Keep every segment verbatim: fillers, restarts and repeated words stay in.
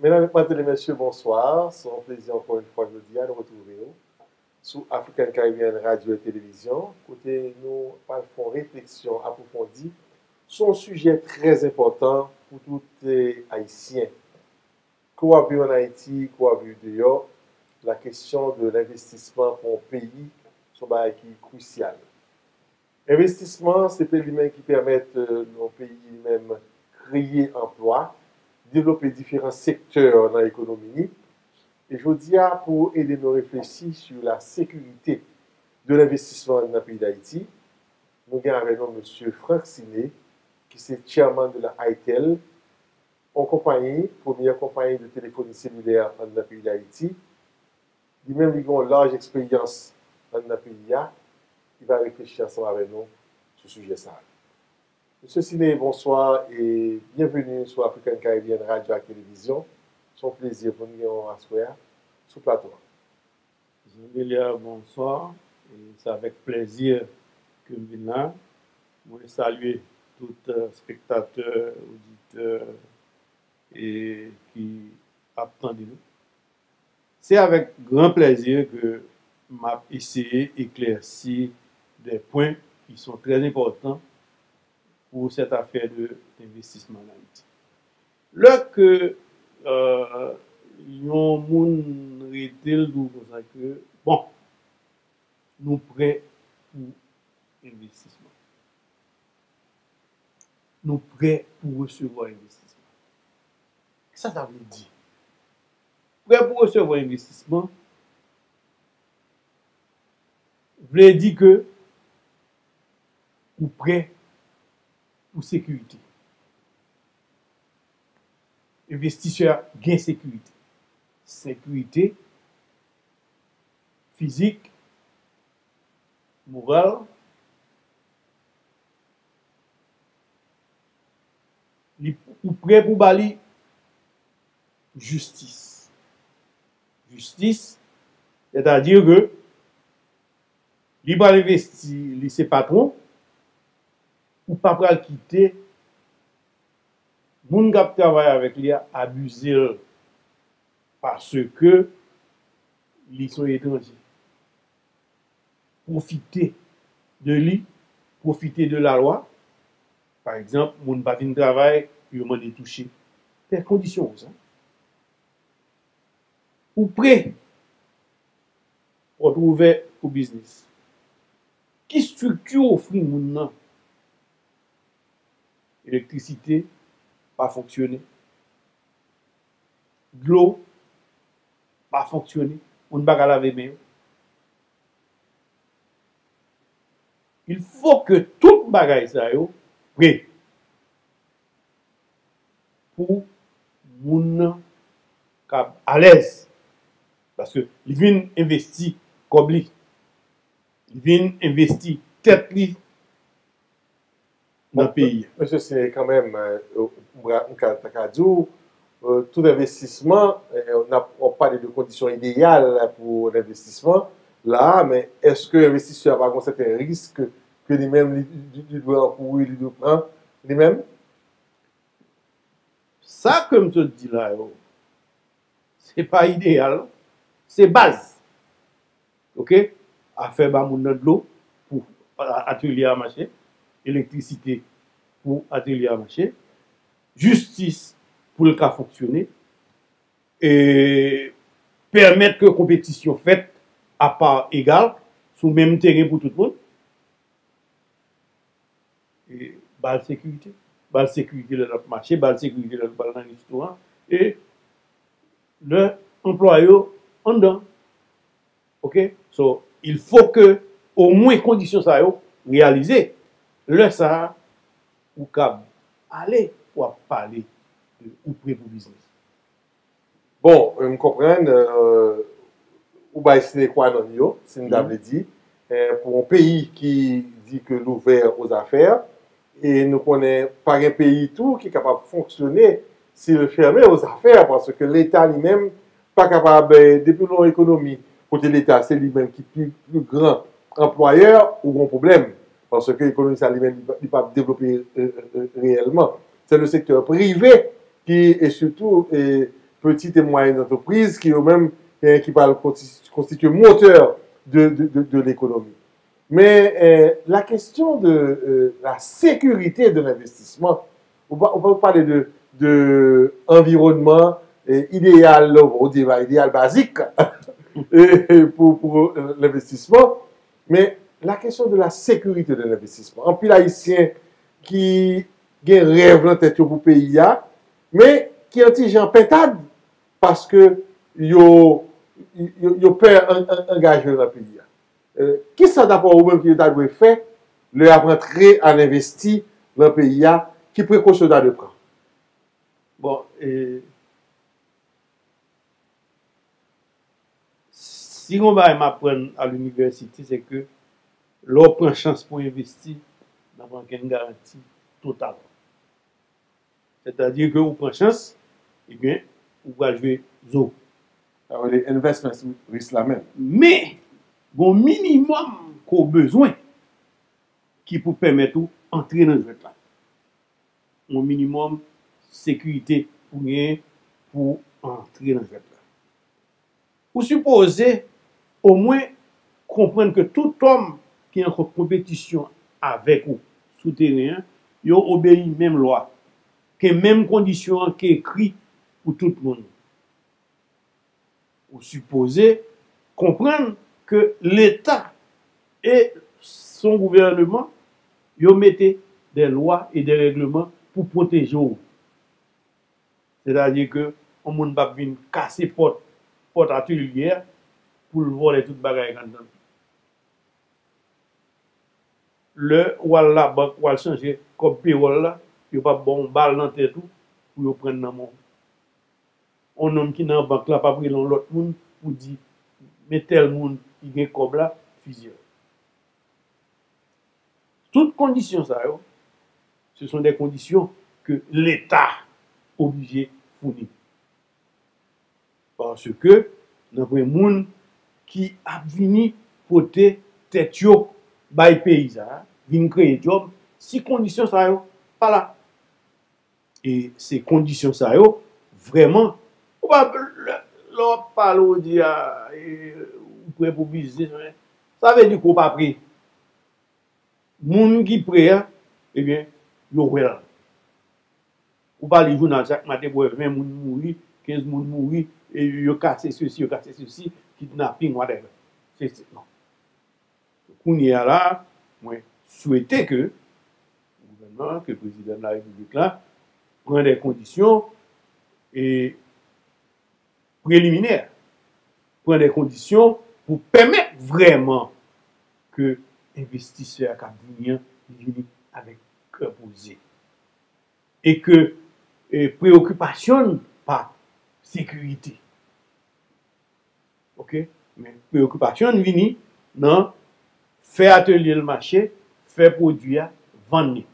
Medam, matmwazèl e mesye, bonswa. Se yon plezi ankò yon fwa jodi a nou retwouve w sou African Caribbean Radio e Televizyon, kote nou pral fè yon refleksyon apwofondi sou yon sijè trè enpòtan pou tout eh, Ayisyen. Ke w ap viv ann Ayiti, ke w ap viv deyò, la kesyon de lenvestisman pou yon peyi se yon bagay ki krisyal. Envestisman, se te li menm ki pèmèt yon peyi li menm kreye anplwa, devlope diferan sektè nan ekonomi li. E jodi a, pou ede nou reflechi sou la sekirite de lenvestisman nan peyi Dayiti, nou gen avèk nou mesye Franck Ciné, ki se chairman de la ITEL, yon konpayi, premyè konpayi de telefoni selilè anndan peyi Dayiti. Li menm, li gen yon laj eksperyans anndan peyi a. Li va reflechi ansanm avèk nou sou sijè sa a. Mesye Ciné, bonswa e byenveni sou African Caribbean Radio ak Televizyon. Se yon plezi pou n gen w aswè a sou plato a. Jean Beliard, bonswa. E se avèk plèzi ke m vin la. Mwen salye tout eh, spektatè, oditè e ki ap tande nou. Se avèk gran plèzi ke m ap eseye eklèsi de pwen ki son trè enpòtan pour cette affaire de envestisman an Ayiti. Lè ke euh, yon moun rete l di w konsa ke bon, nou prè pou envestisman. Nou prè pou resevwa envestisman. Sa sa vle di? Prè pou resevwa envestisman vle di ke ou prè pou sekirite. Envestisè a gen sekirite. Sekirite fizik, moral, li, ou prè pou ba li jistis. Jistis, sètadi ke li pral envesti, li se patwon, ou pa pral kite moun k ap travay avèk li a abize l paske li se yon etranje. Pwofite de li, pwofite de lalwa. Pa egzanp, moun pa vin travay, yo mande touche. Fè kondisyon konsa. Ou prè, pòt ou ouvè pou biznis. Ki estrikti w ofri moun nan? Elektrisite pa fonksyone. Dlo pa fonksyone. Moun pa ka lave men yo. Il faut que tout bagay sa yo prè pou moun nan kab alèz. Paske li vin envesti kòb li. Li vin envesti tèt li nan peyi a. Mesye Ciné, kanmenm, m ka ta ka di w, tout envestisman, w ap pale de kondisyon ideyal pou envestisman la a, men èske envestisè a pa gen sèten risk ke li menm li dwe ankouri, li dwe pran li menm? Sa ke m sot di la yo, se pa ideyal, se baz. Oke? Afè ba moun nan dlo pou atelye a mache, elektrisite pou atelye a mache, jistis pou l ka fonksyone, e pèmèt ke konpetisyon fèt a pa egal, sou menm teren pou tout moun. Ba l sekirite. Ba l sekirite lè l ap mache, ba l sekirite lè l pral nan restoran. E lè anplwaye yo anndan. Oke? So, il faut que omwen kondisyon sa yo reyalize. Lè sa a, ou kab ale pou w ap pale de ou prè pou biznis. Bon, m konprann, ou bay sine qua non yo, si n ta vle di, pou yon peyi ki di ke l ouvè aux affaires, e nou konnen pa gen peyi tou ki kapab fonksyone si l fèmen aux affaires, paske Leta li menm pa kapab, depi w nan yon ekonomi kote Leta se li menm ki pi, pi gran anplwayè, ou gen yon pwoblèm, paske ekonomi sa li menm li p ap devlope reyèlman. Se le sektè prive ki, e sitou, e, petite et moyenne entreprise, ki yo menm, eh, ki pral konti-, konstitye motè de, de, de, de lekonomi. Men, eh, la kesyon de, eh, la sekirite de lenvestisman, ou pa, ou pa pale de, de anviwònman, eh, ideyal, ou di, ideyal bazik, eh, pou, pou, eh, lenvestisman, men la kesyon de la sekirite de lenvestisman. Anpil Ayisyen ki gen rèv nan tèt yo pou peyi a, men ki an ti jan pentad paske yo, yo, yo pè an-, an-, angaje yo nan peyi a. Eh, kisa, dapre ou menm, ki yo ta dwe fè lè y ap antre al envesti nan peyi a? Ki prekosyon yo ta dwe pran? Bon, e, si gon bagay m aprann a linivèsite, se ke lè w pran chans pou envesti, n ap ankenn garanti total. Sètadi ke ou pran chans, ebyen, ou pral jwe zo. Sa vle di investment risk la menm. Men, gon minimòm ke w bezwen ki pou pèmèt ou antre nan jwèt la. Yon minimòm sekirite pou genyen pou antre nan jwèt la. Ou sipoze omwen konprann ke tout òm ki an konpetisyon avèk ou sou teren an, yo obeyi menm lwa, ke menm kondisyon an ki ekri pou tout moun. Ou sipoze konprann ke Leta e son gouvèneman, yo mete de lwa e de règleman pou pwoteje w. Sètadi ke yon moun p ap vin kase pòt, pòt atelye a pou l vòlè tout bagay k anndan. Lè w al labank, w al chanje kòb pewòl la, yo p ap ba w yon bal nan tèt ou pou yo pran nan men w. Yon nonm ki nan bank la p ap rele yon lòt moun pou di, men tèl moun ki gen kòb la, fizye l. Tout kondisyon sa yo, ce sont des conditions que Leta oblije founi. Paske n ap gen moun ki ap vini pote tèt yo bay peyi sa a, vin kreye djòb, si kondisyon sa yo pa la. E se kondisyon sa yo, vrèman, ou pa, lè, lè w ap pale, ou di, a, e, ou prè pou biznis, men sa vle di ke w pa prè. Moun ki prè a, ebyen, yo wè l. Ou pa li jounal chak maten pou wè ven moun mouri, kenz moun mouri, e yo kase sesi, yo kase sesi, kidnaping, whatever. Se, se, non. Kounye a la, mwen swete ke gouvènman an, ke prezidan de la repiblik la, pran de kondisyon e preliminè, pran de kondisyon pou pèmèt vrèman ke envestisè a k ap vini an vini avèk kè poze. E ke, e, preokipasyon n pa sekirite. Oke? Men preokipasyon n vini nan fè atelye l mache, fè pwodui a, vann li.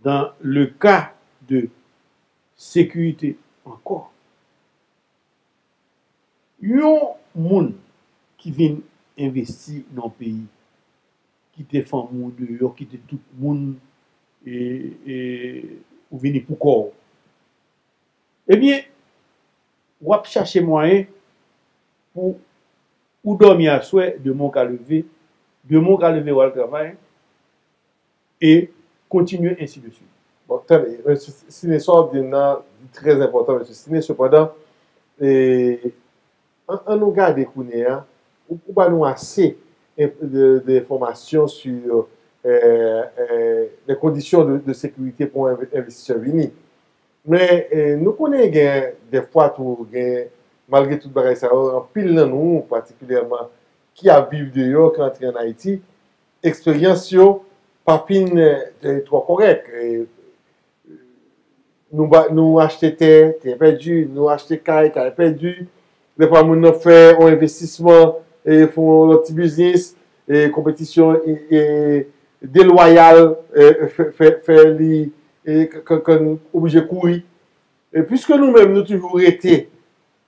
Dans le cas de sécurité ankò, yon moun ki vin envesti nan yon peyi, kite fanmi w deyò, kite tout moun, e, e, ou vini pou kò w. Ebyen, w ap chache mwayen pou ou dòmi aswè, demen w ka leve, demen w ka leve w al travay, e kontinye ensi de swit. Bon, tande, mesye Sine, sa w ap di m nan, li trè enpòtan, mesye Sine, sepandan, e, an, an nou gade kounye a, ou, ou ba nou ase enf-, de, de enfòmasyon sur, euh, euh, les conditions de, de sécurité pou env-, envestisè vini. Men, eh, nou konnen gen, dèfwa tou, gen, malgre tout bagay sa yo, anpil nan nou, patikilyèman, ki ap viv deyò, ki antre ann Ayiti, eksperyans yo pa fin, eh, twò kòrèk. Eh, nou ba, nou achte tè, tè pèdi, nou achte kay, kay pèdi. Dèfwa moun nan fè yon envestisman, e fè yon lòt ti biznis, e konpetisyon, e, e delwayal, e fè, fè, fè li, e k-, k-, k-, oblije kouri. E piske nou menm, nou toujou rete,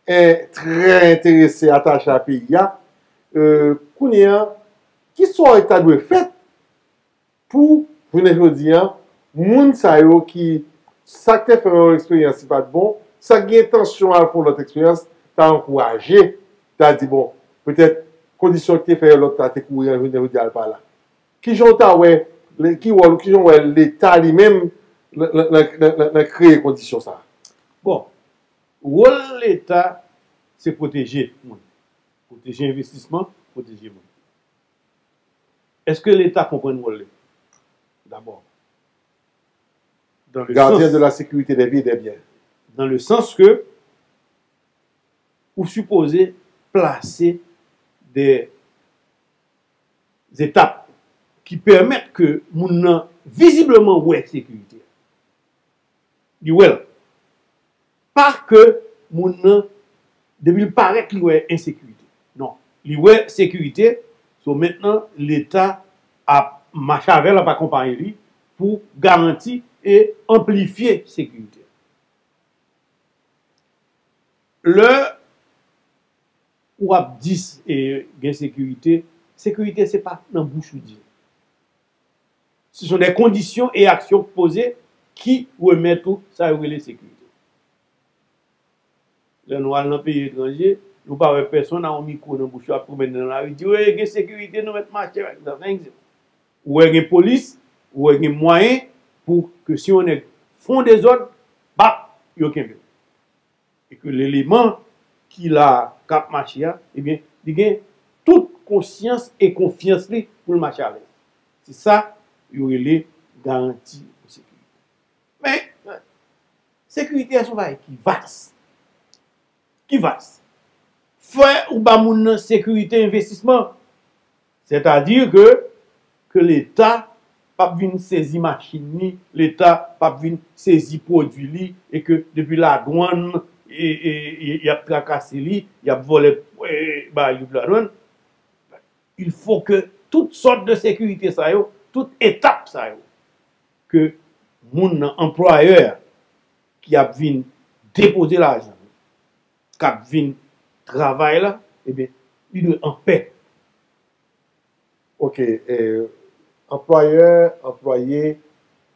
e, trè enterese, atache a peyi a, e, kounye a, kisa w ta dwe fèt pou, jounen jodi a, moun sa yo ki Sa k te fè yon eksperyans ki pa t bon, sa k gen entansyon al fè yon lòt eksperyans, ta ankouraje, ta di, bon, petèt kondisyon ki te fè lòt la te kouri an jounen jodi a l pa la. Kijan w ta wè, ki wòl, kijan w wè Leta li menm nan kreye kondisyon sa a? Bon, wòl Leta se pwoteje moun. Pwoteje envestisman, pwoteje moun. Èske Leta konprann wòl li? Dabò, Gardien de la sécurité des vies et des biens. Dans le sens que ou sipoze plase de etap ki pèmèt ke moun nan vizibleman wè sekirite. Li wè l. Pa ke moun nan, depi l parèt, li wè ensekirite. Non. Li wè sekirite, so mentnan, Leta ap mache avè l, ap akonpaye li pou garanti e anplifye sekirite. Lè w ap di gen sekirite, sekirite se pa nan bouch ou di. Ce sont des conditions et actions posées qui remettent ou sa yo rele sekirite. Lè nou al nan peyi etranje, nou pa wè pèsonn a yon mikwo nan bouch yo ap pwomennen nan lari di, wi, gen sekirite, nou mèt mache avèk zam. Egzanp, ou wè gen polis, ou wè gen mwayen pou ke si yon nèg fè yon dezòd, bap, yo kenbe l. E ke leleman ki la k ap mache a, ebyen, li gen tout konsyans e konfyans li pou l mache alèz. Se sa yo rele garanti pou sekirite. Men, sekirite a se yon bagay ki vas. Ki vas. Fò ou ba moun nan sekirite envestisman. Sètadi ke, ke Leta p ap vin sezi machin li, Leta p ap vin sezi pwodui li, e ke depi ladwann, e, e, e, y ap trakase li, y ap vòlè, e, bagay li depi ladwann. Il faut que tout sòt de sekirite sa yo, tout etap sa yo, ke moun nan, anplwayè a, ki ap vin depoze lajan, k ap vin travay la, ebyen, li dwe anpè. Ok, e, anplwayè, anplwaye,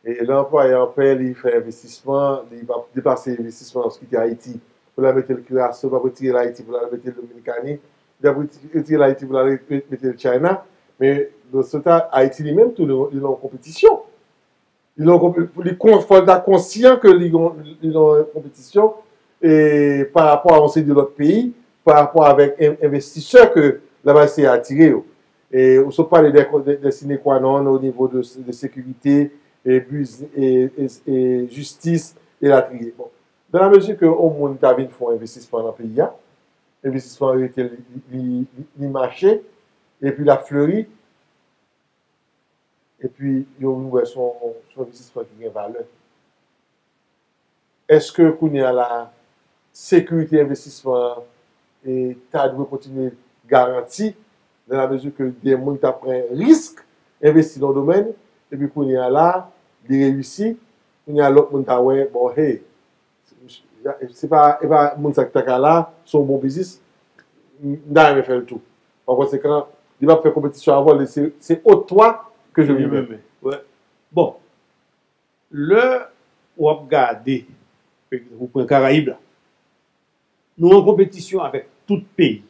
e lè anplwayè anpè, li fè envestisman, li pa deplase envestisman, l ap kite Ayiti pou l al mete l Kiraso, l ap retire l Ayiti pou l al mete l Dominikani, li ap retire l Ayiti pou l al mete l China, men nan sòt la, Ayiti li menm tou, li nan yon konpetisyon. Li nan yon konpe- li kon- fò l ta konsyan ke li nan yon konpetisyon e pa rapò a yon seri de lòt peyi, pa rapò avèk en- envestisè ke l ap eseye atire yo. E ou sot pale de, de, de sine qua non o nivo de, de sekirite, e, biz- e, e, e jistis, elatriye. Bon, dans la mesure ke yon moun ta vin fè yon envestisman nan peyi a, envestisman an rete li, li, li, li mache, epi l ap fleri, epi yo vin wè se yon, se yon envestisman ki gen valè. Èske kounye a la, sekirite envestisman an, e, ta dwe kontinye garanti, dans la mesure ke gen moun ta pran risk, envesti nan yon domèn, epi kounye a la, li reyisi, kounye a lòt moun ta wè, bon, hey, se pa, e pa moun sa ki ta ka la, se yon bon biznis, m ta renmen fè l tou. Pa konsekan, li p ap fè konpetisyon avè w, li se, se au toi que je lui mets. Bon, lè w ap gade, pa egzanp, ou pran Karayib la, nou an konpetisyon avèk tout peyi.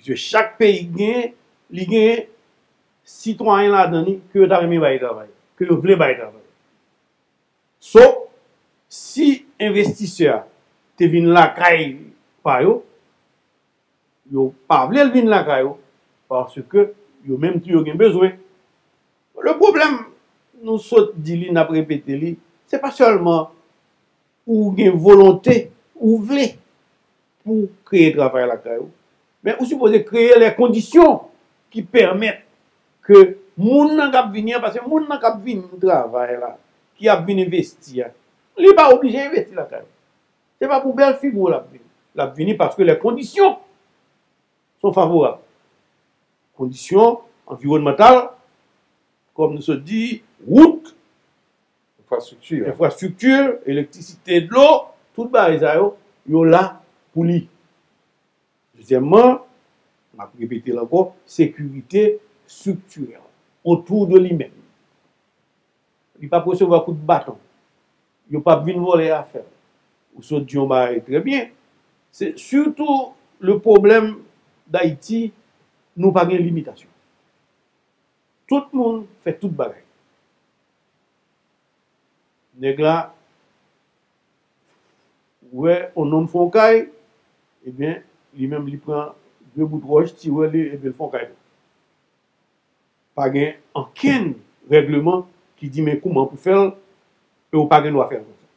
Paske chak peyi gen, li gen sitwayen ladan li ke yo ta renmen bay travay, ke yo vle bay travay. So, si envestisè a te vin lakay pa yo, yo pa vle l vin lakay yo, paske yo menm tou yo gen bezwen. Le pwoblèm, nou sot di li, n ap repete li, se pa sèlman ou gen volonte, ou vle pou kreye travay lakay ou, men ou sipoze kreye lè kondisyon ki pèmèt ke moun nan k ap vini an, paske moun nan k ap vin travay la, ki ap vin envesti a, li pa oblije envesti lakay ou. Se pa pou bèl figi w l ap vini. L ap vini paske lè kondisyon sont favorables. Kondisyon anviwònmantal, kòm nou sot di, wout, Enfrastrikti. Enfrastrikti, elektrisite, dlo, tout bagay sa yo, yo la pou li. Dezyèmman, m ap repete l ankò, sekirite striktirèl, autour de lui-même. Li p ap resevwa kout baton. Yo p ap vin vòlè afè w. Ou sot di yon bagay trè byen. Se sitou le pwoblèm Dayiti, nou pa gen limitasyon. Tout moun fè tout bagay. Nèg la wè yon nonm fè yon kay, ebyen, li menm li pran de bout wòch, tire li, ebyen, l fè yon kay. Pa gen ankenn règleman ki di men kouman pou fè l, e ou pa gen dwa fè l konsa.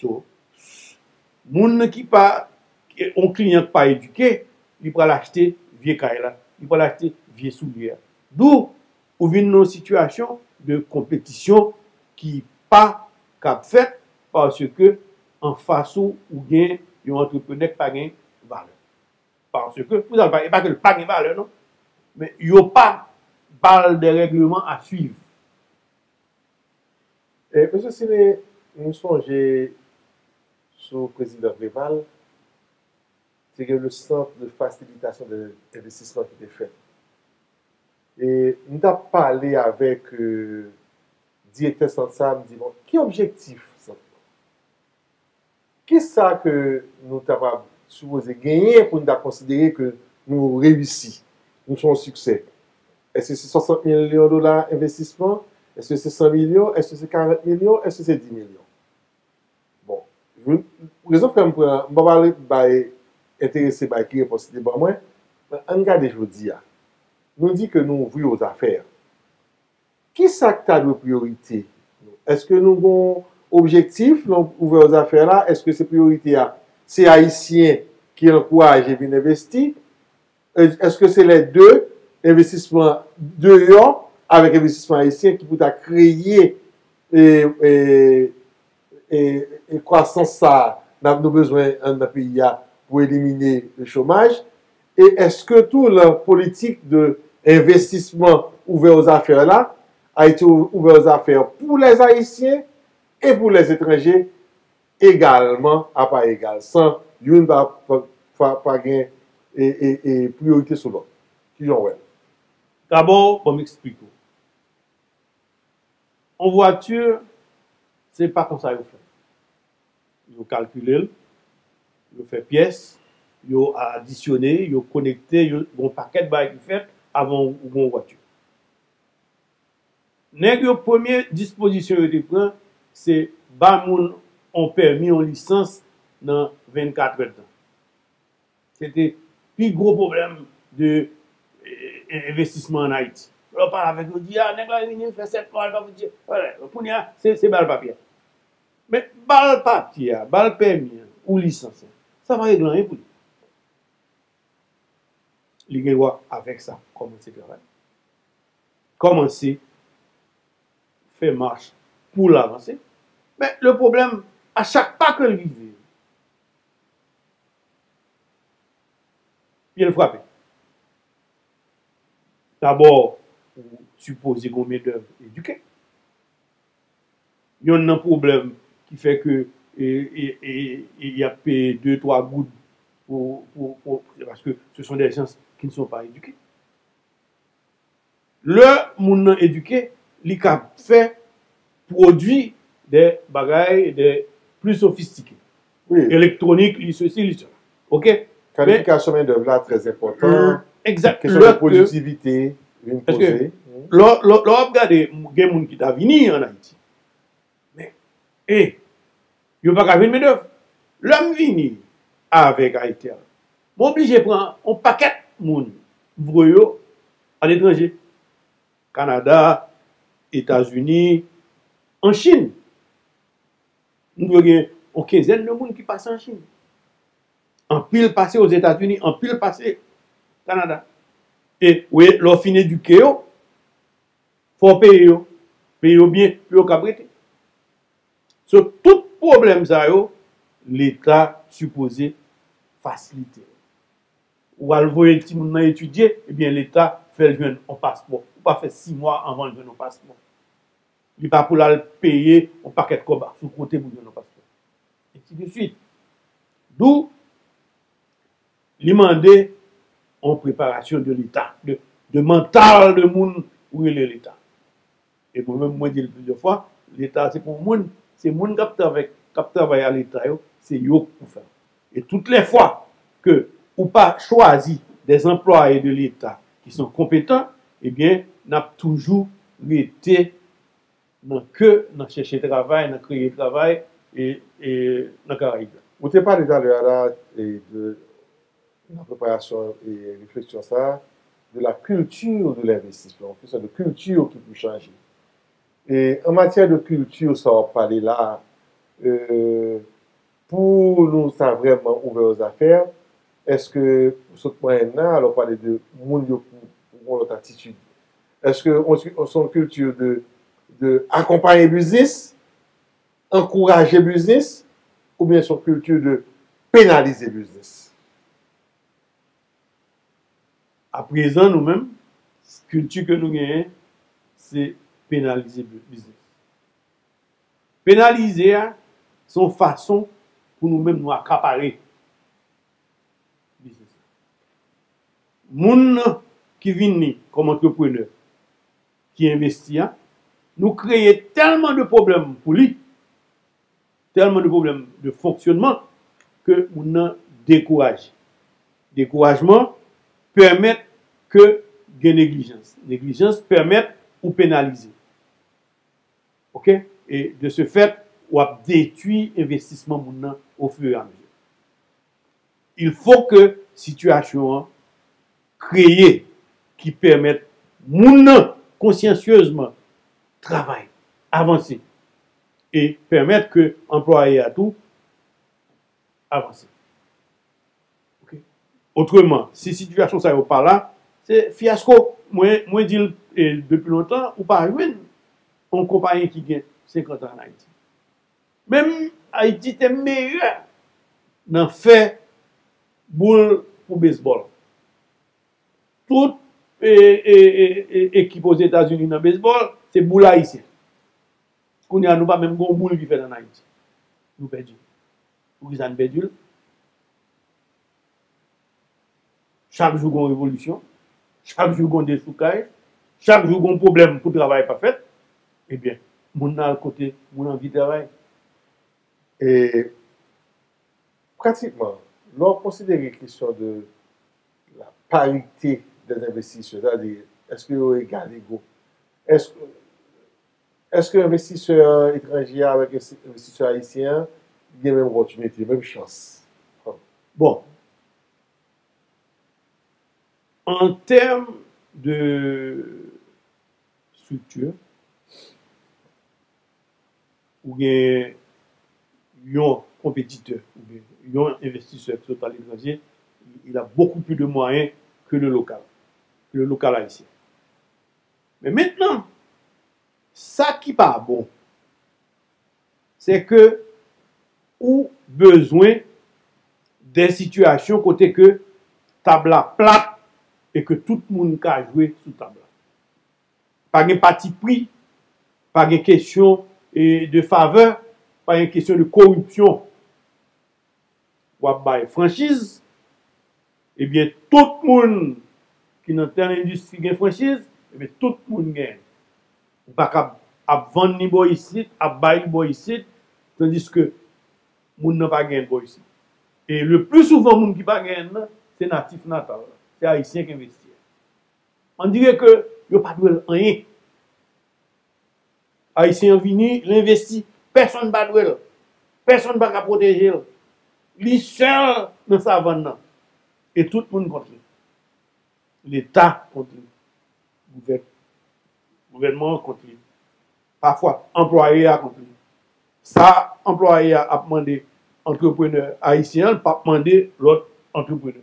So, moun nan ki pa, yon kliyan ki pa edike, li pral achte vye kay la, li pral achte vye soulye a. Dou, ou vin nan yon sitiyasyon de konpetisyon ki pa kab fèt, paske anfas ou, ou gen yon antreprenè ki pa gen valè. Paske, pou sa, e pa ke l pa gen valè, non, men yo pa ba l de règleman a swiv. E, mesye Sime, m sonje sou prezidan Preval, te gen le centre de facilitation de investissement ki te fèt. E m t ap pale avèk, e, direktè sant sa, m di, bon, ki objektif sant lan? Kisa ke nou ta pa sipoze genyen pou n ta konsidere ke nou reyisi, nou se yon siksè? Èske se swasant milyon dola envestisman? Èske se san milyon? Èske se karant milyon? Èske se dis milyon? Bon, rezon fè m pran, m pa pale bay enterese bay ki repons li te ban mwen, men ann gade jodi a. Nou di ke nou ouvri aux affaires. Kisa k ta dwe priyorite nou? Èske nou gon objektif nan ouvè aux affaires la? Èske se priyorite a, se Ayisyen ki ankouraje vin envesti? Èske se lè de, envestisman deyò avèk envestisman ayisyen ki pou ta kreye, e, e, e, e kwasans sa a n ap, nou bezwen anndan peyi a pou elimine chomaj? E èske tou nan politik de envestisman ouvè aux affaires la, Ayiti ouvè aux affaires pou lèzayisyen e pou lèzetranje egalman, a pa egal, san youn pa, pa, pa, pa gen, e, e, e, priyorite sou lòt? Kijan w wè l? Dabò, ban m eksplike w. Yon vwati, se pa konsa yo fè. Yo kalkile l, yo fè pyès, yo adisyone, yo konekte, yo gen yon pakèt bagay ki fèt avan ou gen yon vwati. Nèg yo, premye dispozisyon yo te pran, se ba moun yon pèmi, yon lisans nan vennkat èdtan. Se te pi gwo pwoblèm de, e, e, envestisman ann Ayiti. Lè w pale avèk yo, yo di, a, nèg la vini, fè sèt mwa, l pa pou di, kounye a, se, se ba l papye a. Men ba l papye a, ba l pèmi an, ou lisans lan, sa pa regle anyen pou li. Li gen dwa, avèk sa, kòmanse travay. Kòmanse fè mach pou l avanse. Men le pwoblèm, a chak pa ke l rive, pye l frape. Dabò, ou sipoze gen yon mendèv edike. Yonn nan pwoblèm ki fè ke, e, e, e, e, y ap peye de, twa goud pou, pou, pou, se paske ce sont des gens qui ne sont pas éduqués. Lè moun nan edike, li ka fè pwodui de bagay de pli sofistike. Wi. Elektwonik, li sesi, li sela. Oke? Kalifikasyon mendèv la trè enpòtan. Egzak. Kesyon de pwodiktivite vin poze. Lè, lè, lè w ap gade, gen moun ki ta vini ann Ayiti. Men, e, yo pa ka jwenn mendèv. Lè m vini avèk Airtel, m oblije pran yon pakèt moun, m voye yo aletranje. Kanada, Etazini, an Chin. M dwe gen yon kenzèn de moun ki pase an Chin. Anpil pase Ozetazini, anpil pase Kanada. E, wi, lè w fin edike yo, fò w peye yo. Peye yo byen, pou yo kab rete. So, tout pwoblèm sa yo, Leta sipoze fasilite. Ou al voye timoun nan etidye, ebyen, Leta fè l jwenn yon paspò. Ou pa fè sis mwa anvan l jwenn yon paspò. Li pa pou l al peye yon pakèt kòb sou kote pou l jwenn yon paspò. Ensidswit. Dou, li mande yon preparasyon de Leta, de, de mantal de moun ou rele Leta. E mwen menm, mwen di l plizyè fwa, Leta se pou moun, se moun k ap travay, k ap travay a Leta yo, se yo k pou fè. Et toutes les fois que ou pa chwazi des employés de l'État qui sont compétents, ebyen, n ap toujou rete nan ke, nan chèche travay, nan kreye travay, e, e nan Karayib la. Ou te pale talè a la, e, de la preparasyon e refleksyon sa a, de la culture de l'investissement, kesyon de kilti ki pou chanje. E an matyè de kilti sa w ap pale la, e, pou nou sa vrèman ouvè o zafè, èske ou sot mwayenn nan, alò w pale de moun yo pou, pou yon lòt atitid. Èske on, on, se yon kilti de, de akonpaye biznis, ankouraje biznis, oubyen se yon kilti de penalize biznis? Aprezan, nou menm, kilti ke nou genyen, se penalize bi-, biznis. Penalize a, se yon fason pou nou menm nou akapare biznis la. Moun nan ki vini kòm antreprenè, ki envesti a, nou kreye tèlman de pwoblèm pou li, tèlman de pwoblèm de fonksyonman, ke moun nan dekouraje. Dekourajman pèmèt ke gen neglijans. Neglijans pèmèt ou penalize. Oke? E de ce fait, w ap detwi envestisman moun nan au fur et à mesure. Il faut que sitiyasyon an kreye ki pèmèt moun nan konsyansyezman travay, avanse, e pèmèt ke anplwaye a tou avanse. Oke? Otreman, si sitiyasyon sa yo pa la, se fyasko. Mwen, mwen di l, e, depi lontan, ou pa jwenn yon konpayi ki gen senkant an an Ayiti. Menm Ayiti te meyè nan fè boul pou bezbòl. Tout, e, e, e, e, ekip Ozetazini nan bezbòl, se boul ayisyen. Kounye a, nou pa menm gen yon boul ki fèt an Ayiti. Nou pèdi l. Poukisa n pèdi l? Chak jou gen yon revolisyon, chak jou gen yon dechoukay, chak jou gen yon pwoblèm pou travay pa fèt, ebyen, moun nan al kote moun anvi travay. E pratikman, lè w konsidere kesyon de la parite des investisseurs, sètadi, èske yo egal ego? Èske, èske envestisè etranje a avèk envestisè ayisyen an gen menm opòtinite, menm chans? Bon, an tèm de estrikti, ou gen yon konpetitè, ou gen yon envestisè ki sot aletranje, il a beaucoup plus de moyens que le local, que le local haïtien. Men mentnan, sa ki pa bon, se ke ou bezwen de sitiyasyon kote ke tab la plat e ke tout moun ka jwe sou tab la. Pa gen patipri, pa gen kesyon, e, de favè, pa gen kesyon de koripsyon. W ap bay franchiz, ebyen, tout moun ki nan tèl endistri gen franchiz, ebyen, tout moun genyen. Ou pa kab ap vann li bò isit, ap bay li bò isit, tandiske moun nan pa genyen l bò isit. E le pli souvan, moun ki pa genyen l nan, se natif natal la, se ayisyen k envesti a. On dirait que yo pa dwe l anyen. Ayisyen an vini, l envesti, pèsonn pa dwe l. Pèsonn pa ka pwoteje l. Li sèl nan savann nan. E tout moun kont li. Leta kont li. Gouvè-, gouvènman an kont li. Pafwa, anplwaye a kont li. Sa anplwaye a ap mande antreprenè ayisyen an, l p ap mande lòt antreprenè.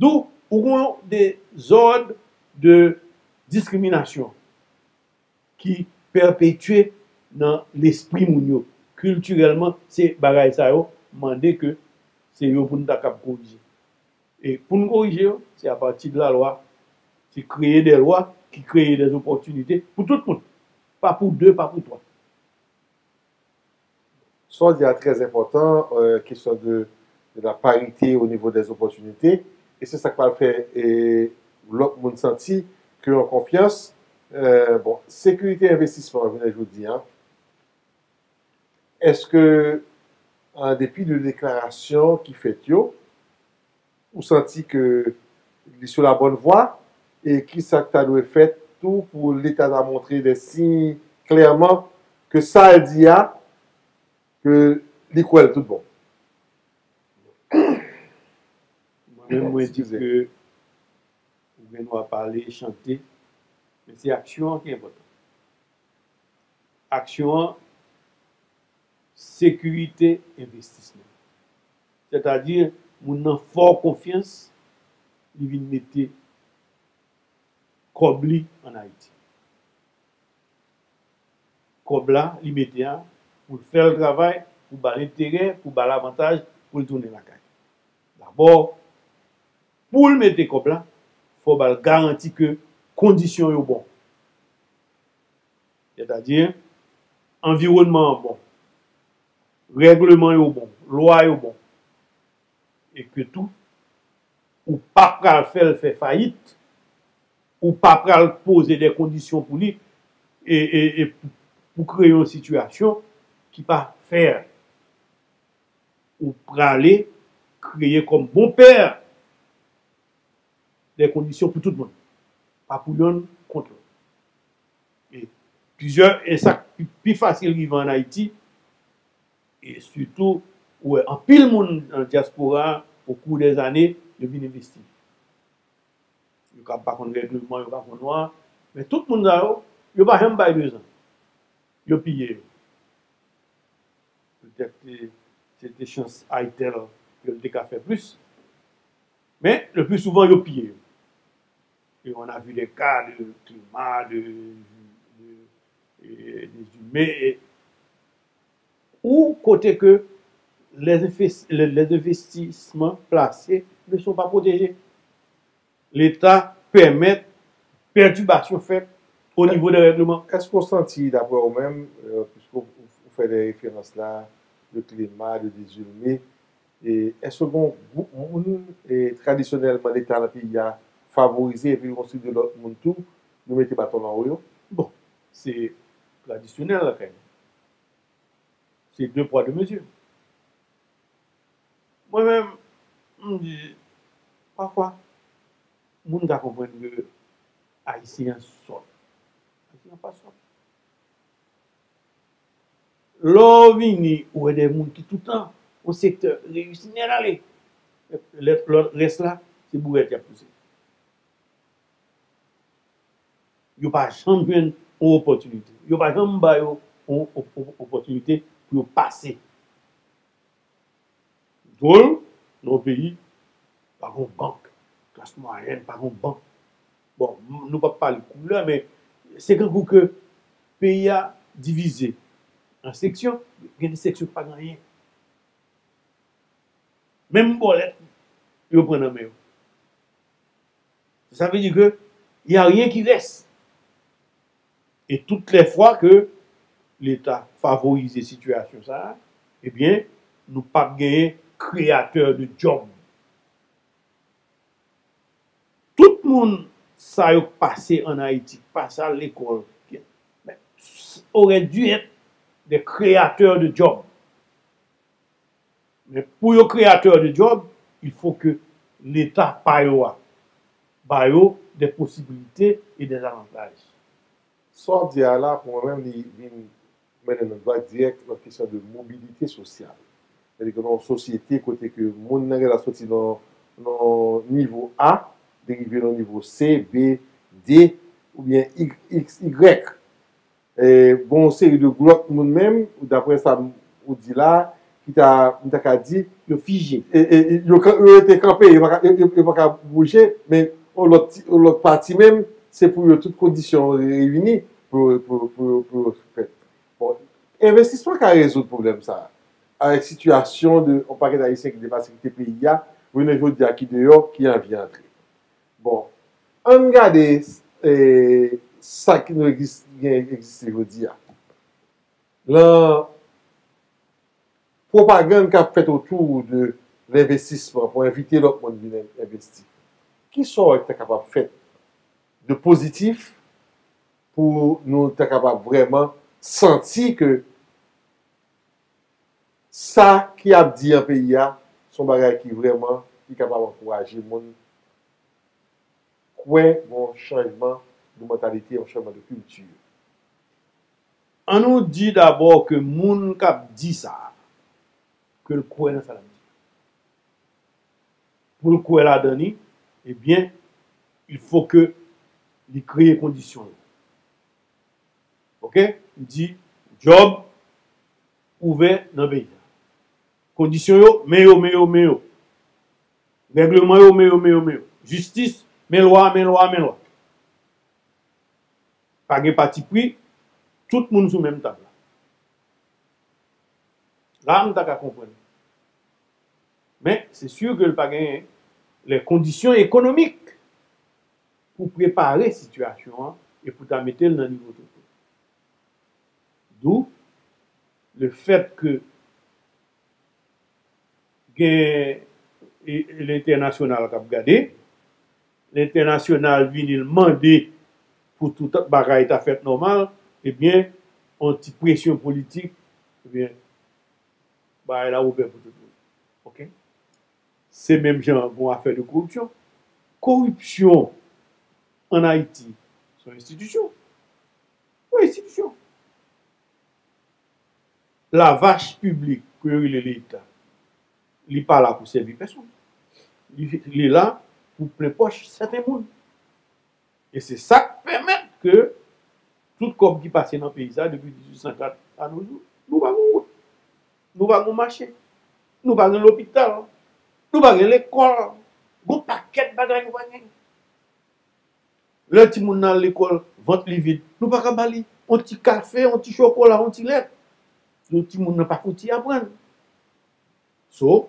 Donk, ou gen yon dezòd de diskriminasyon ki pèpetye nan lespri moun yo. Kiltirèlman, se bagay sa yo mande ke se yo pou n ta kab korije. E pou n korije yo, se apati de lalwa, se kreye de lwa ki kreye de opòtinite pou tout moun. Pa pou de, pa pou twa. Sa w di a trè enpòtan, euh, kesyon de, de la parite o nivo dè opòtinite, e se sa k pral fè, e, lòt moun santi ke yo an konfyans. Euh, bon, sekirite envestisman, jounen jodi a, Èske, an depi de deklarasyon ki fèt yo, ou santi ke li sou la bòn vwa? E kisa k ta dwe fèt tou pou Leta ta montre de siy klèman ke sa l di a, ke li kwè l tout bon? Mwen menm, mwen di ke ou gen dwa pale, chante, men se aksyon an ki enpòtan. Aksyon an, sekirite envestisman. Sètadi, moun nan fè w konfyans, li vin mete kòb li ann Ayiti. Kòb la, li mete a, pou l fè l travay, pou ba l enterè, pou ba l avantaj, pou l tounen lakay. Dabò, pou l mete kòb la, fò w ba l garanti ke kondisyon yo bon. Sètadi, anviwònman an bon, règleman yo bon, lwa yo bon. E ke tou, ou pa pral fè l fè fayit, ou pa pral poze de kondisyon pou li, e, e, e pou, pou kreye yon sitiyasyon ki pa fè. Ou prale kreye kòm bonpè de kondisyon pou tout moun. Pa pou yonn kont lòt. E plizyè, e sa k pi, pi fasil rive ann Ayiti, e sitou, ou wè anpil moun nan dyaspora a, o kou dèzane, yo vin envesti. Yo ka pa konn règleman, yo pa konn lwa, men tout moun sa yo, yo pa janm bay de zan. Yo piye yo. Petèt se te chans Aytèl ke l te ka fè plis. Men, le pli souvan, yo piye yo. E on a vu des cas de climat, de, de, de, de humains, ou kote ke les, les investissements placés ne sont pas protégés. Leta pèmèt pètibasyon fèt o nivo de règleman. Èske w santi, daprè w menm, piske w fè de referans la, de klima, de dezilme, èske gen yon gwoup moun tradisyonèlman Leta nan peyi a favorize epi yon seri de lòt moun tou, nou mete baton nan wo yo? Bon, se tradisyonèl lakay nou. Se de pwa de mezi. Mwen menm, m di, pafwa, moun ka konprann ke Ayisyen an sòt. Ayisyen an pa sòt. Lè w vini, ou wè de moun ki toutan, yon sektè reyisi nèt ale. Lè, lè rès la, se bourèt y ap pouse. Yo pa janm jwenn yon opòtinite. Yo pa janm ba yo yon opòtinite pou yo pase. Dwòl, nan yon peyi, pa gen yon bank. Klas mwayèn, pa gen yon bank. Bon, nou p ap pale koulè, men se kankou ke peyi a divize an seksyon, gen de seksyon ki pa gen anyen. Menm bòlèt, yo pran nan men yo. Sa vle di ke y a rien qui reste. E tout lè fwa ke Leta favorize sitiyasyon sa a, ebyen, nou p ap genyen kreyatè de djòb. Tout moun sa yo k pase ann Ayiti, k pase al lekòl, auraient dû être des créateurs de jobs. Men pou yo kreyatè de djòb, il faut que Leta pa yo a ba yo des possibilités et des avantages. Sa w ap di a la, pou mwen menm, li vin mennen nou dwat dirèk nan kesyon de mobilite sosyal. Sètadi ke nan yon sosyete kote ke moun nan genlè soti nan, nan nivo A, li rive nan nivo C, B, D, oubyen X, Y. E, gen yon seri de gwòt moun menm, daprè sa ou di la, ki ta, m ta ka di, yo fije. E, e, yo, yo rete kanpe, yo pa ka, yo, yo, yo pa ka bouje, men yon lòt, yon lòt pati menm, se pou yo tout kondisyon reyini pou, pou, pou, pou yo fèt. Bon, envestisman ka rezoud pwoblèm sa a, avèk sitiyasyon de yon pakèt Ayisyen ki deplase kite peyi a, jounen jodi a ki deyò, ki anvi antre. Bon, ann gade e, sa ki nou egzis-, gen egziste jodi a. Nan pwopagann k ap fèt otou de lenvestisman pou envite lòt moun vin en-, envesti, kisa w wè ki ta kapab fèt de pozitif pou nou ta kapab vrèman santi ke Sa ki ap di an peyi a, se yon bagay ki vrèman, ki kapab ankouraje moun kwè gen yon chanjman de mantalite, yon chanjman de kilti. An nou di dabò ke moun k ap di sa a, ke l kwè nan sa l ap di. Pou l kwè ladan li, ebyen, il faut que li kreye kondisyon yo. Oke? M di, djòb ouvè nan peyi a. Kondisyon yo, men yo, men yo, men yo. Règleman yo, men yo, men yo, men yo. Jistis, men lwa, men lwa, men lwa. Pa gen patipri, tout moun sou menm tab la. La, m ta ka konprann. Men, se si ke l pa genyen lè kondisyon ekonomik pou prepare sitiyasyon an e pou ta mete l nan nivo tout moun. D'où le fait que gen e, e, lentènasyonal k ap gade, lentènasyonal vini l mande pou tout bagay ta fèt nòmal, ebyen, yon ti presyon politik, ebyen, bagay la ouvè pou tout moun. Oke? Se menm jan gon afè de koripsyon. Koripsyon ann Ayiti, se yon enstitisyon. Yon enstitisyon. Lavach piblik ke yo rele Leta, li pa la pou sèvi pèsonn. Li, li la pou plen pòch sèten moun. E se sa k pèmèt ke tout kòb ki pase nan peyi sa depi dizuit san kat a no jou, nou pa gen wout, nou pa gen mache, nou pa gen lopital, nou pa gen lekòl, gon pakèt bagay nou pa gen. Lè timoun nan al lekòl, vant li vid, nou pa ka ba li yon ti kafe, yon ti chokola, yon ti lèt. Yon timoun nan pa fouti aprann. So,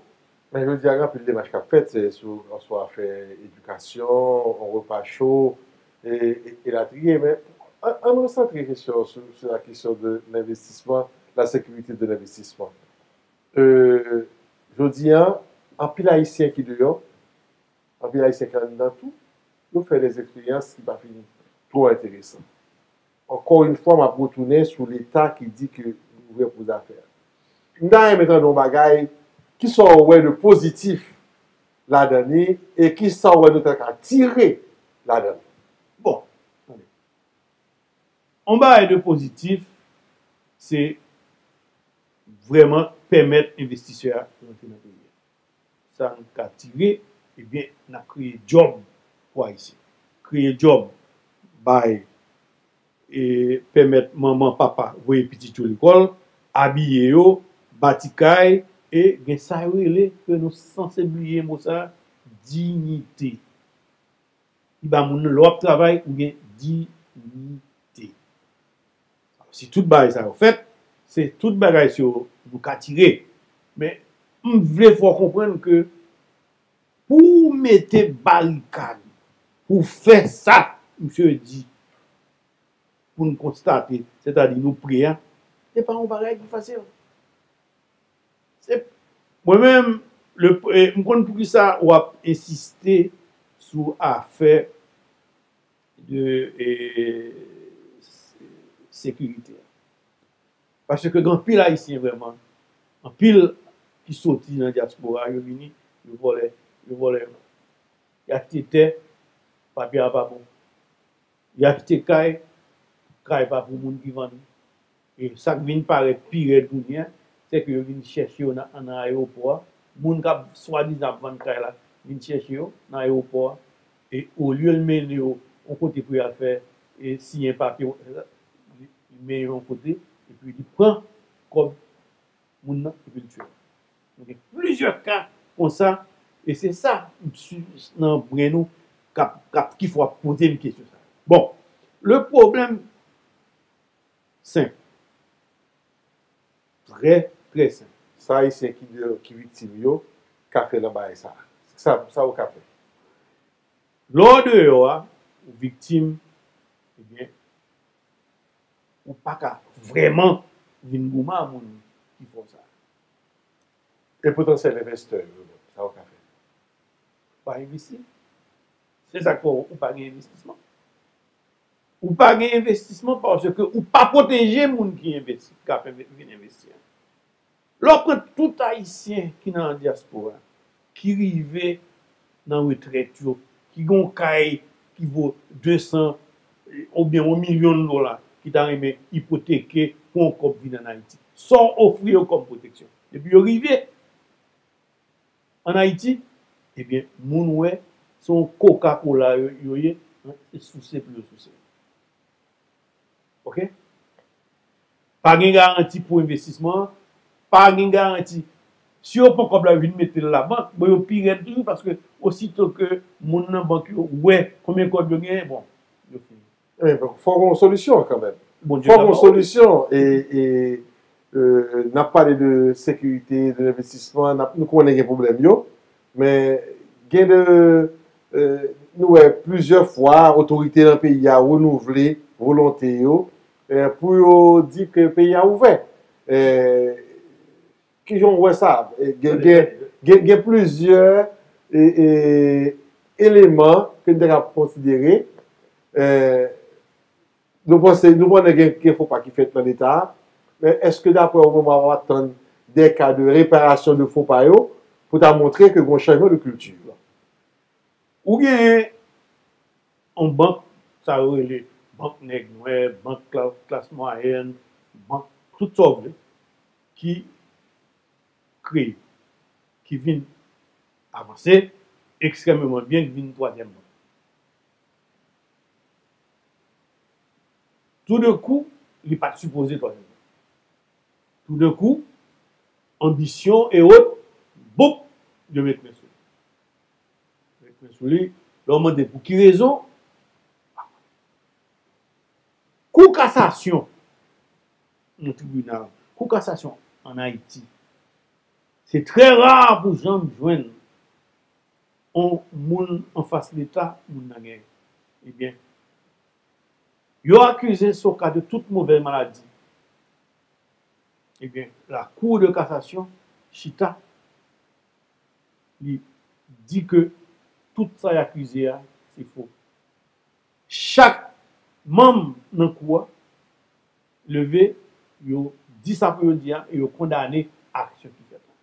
men jodi a, gen anpil demach k ap fèt, se sou, sou afè edikasyon, yon repa cho, e, e, elatriye. Men, an, an nou santre kesyon sou, sou la kesyon de lenvestisman, la sécurité de l'investissement. Euh, jodi a, anpil Ayisyen ki deyò, anpil Ayisyen ki anndan tou, yo fè de eksperyans ki pa fin twò enteresan. Encore une fois, m ap retounen sou Leta ki di ke li ouvè pou zafè. M ta renmen tande yon bagay, kisa w wè de pozitif ladan li e kisa w wè nou ta ka tire ladan li. Bon, tande. Yon bagay de pozitif, se vrèman pèmèt envestisè a rantre nan peyi a. Sa n ka tire, ebyen, n ap kreye djòb pou Ayisyen. Kreye djòb, bay, e, pèmèt manman, papa voye pitit yo lekòl, abiye yo, bati kay, e gen sa yo rele, ke nou sanse bliye mo sa, diyite. Li ba moun nan, lè w ap travay, ou gen diyite. Si tout bagay sa yo fèt, se tout bagay sa yo nou ka tire. Men, m vle fè w konprann ke pou w mete barikad, pou w fè sa, misye di, pou n konstate, sètadi nou pre a, se pa yon bagay ki fasil. Se, mwen menm, le, e, m konn poukisa w ap ensiste sou afè de, e, sekirite a. Paske gen anpil Ayisyen vrèman, anpil ki soti nan dyaspora, yo vini, yo vòlè, yo vòlè. Y achte tè, papye a pa bon. Y achte kay, kay pa pou moun ki vann. E sa k vin parèt pi rèd kounye a, se ke yo vin chèche yo nan, nan ayewopò a. Moun k ap swadizan ap vann kay la vin chèche yo nan ayewopò a. E olye l mennen yo yon kote pou y al fè, e siyen papye, li, li mennen yo yon kote, epi li pran kòb moun nan, epi l tiye l. Nou gen plizyè ka konsa, e se sa m si, nan bren nou k ap, k ap, ki fè w ap poze m kesyon sa. Bon, le pwoblèm senp. Trè, trè senp. Sa Ayisyen ki deyò, ki viktim yo, ka fè nan bagay sa. Sa, sa yo ka fè. Lè w deyò a, ou viktim, ebyen, ou pa ka vrèman vin goumen a moun ki fè w sa. E potansyèl envestè yo menm, sa yo ka fè? Pa envesti. Se sa k fè w pa gen envestisman. Ou pa gen envestisman paske ou pa pwoteje moun ki envesti, k ap enve-, vin envesti an. Lè w pran tout Ayisyen ki nan dyaspora, ki rive nan retrèt yo, ki gen yon kay ki vo de san oubyen yon milyon dola, ki ta renmen ipoteke pou yon kòb vin ann Ayiti. Sa w ofri yo kòm pwoteksyon? Depi yo rive ann Ayiti, ebyen, moun wè se yon Coca-Cola yo, yo ye, se souse pou yo souse. Oke? Pa gen garanti pou envestisman an, pa gen garanti. Si yo pran kòb la, yo vin mete l labank, bon, yo pi rèd toujou, paske osito ke moun nan bank yo wè konbyen kòb yo genyen, bon, yo fini. Ebyen, fò gen yon solisyon kanmenm. Bondye Fò gen yon kapab. Solisyon. E, e, e, n ap pale de sekirite, de lenvestisman, n ap, nou konnen gen pwoblèm yo, men gen de, e, nou wè plizyè fwa otorite nan peyi a renouvle volonte yo, e, pou yo di ke peyi a ouvè. E, kijan w wè sa? E, gen, gen, gen, gen plizyè e, e, eleman ke n te ka konsidere. E, nou panse, nou konnen gen, gen fo pa ki fèt nan Leta a, men èske daprè w menm w ap atann de ka de reparasyon de fo pa yo pou ta montre ke gen yon chanjman de kilti? Ou genyen yon bank, sa yo rele bank nèg nwè, bank kla- klas mwayèn, bank tout sa w vle, ki kreye, ki vin avanse ekstrèmeman byen, ki vin twazyèm bank. Toudenkou, li pa t sipoze twazyèm bank. Toudenkou, anbisyon e ot, boup, yo met men sou li. Met men sou li. Lè w mande pou ki rezon, Kou kasasyon, yon tribinal, kou kasasyon ann Ayiti, se trè ra pou janm jwenn yon moun anfas Leta, moun nan genyen. Ebyen, yo akize Soka de tout movèz maladi. Ebyen, la Cour de cassation chita, li di ke tout sa y akize a, se fo. Chak manm nan kou a leve, yo di sa pou yo di a, e yo kondane aksyon ki fèt la.